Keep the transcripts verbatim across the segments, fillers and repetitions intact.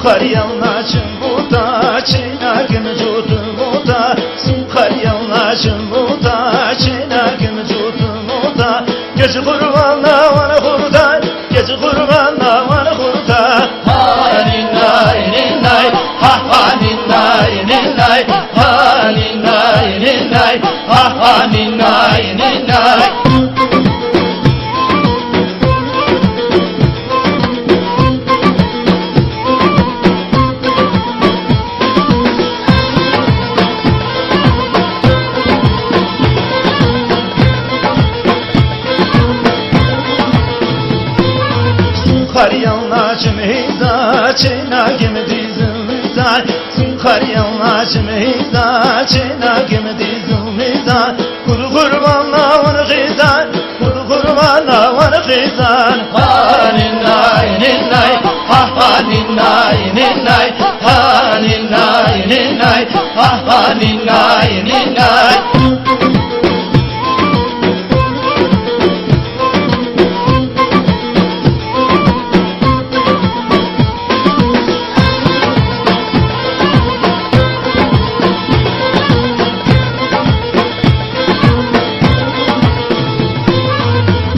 Къариял начын бута, чина гим жутун бута, син къариял начын бута, чина гим жутун бута, кечи къурбан аван гъурда, кечи къурбан аван гъурда. Гьа нинай, нинай, гьа, гьа нинай, нинай, гьа нинай, нинай, гьа, гьа нинай, нинай. Син къариял начын гъиза, чина гим дизмиза, син къариял начын гъиза, чина гим дизмиза, куд къурбан аван гъиза, куд къурбан аван гъиза. Гьа нинай, нинай, гьа, гьа нинай, нинай, гьа нинай, нинай, гьа, гьа нинай, нинай.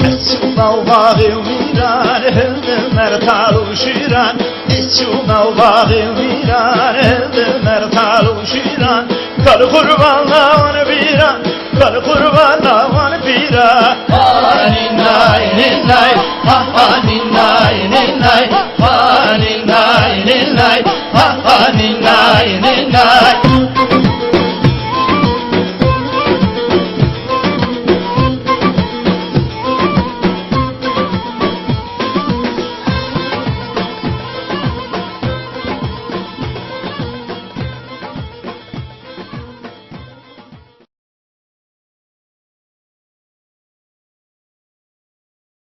Эцигнава вавиран, гьуьлумер къалуран, эцигнава вавиран, гьуьлумер къалуран, кал къурбан аван пиран, кал къурбан аван пиран. Гьа нинай, нинай, гьа, гьа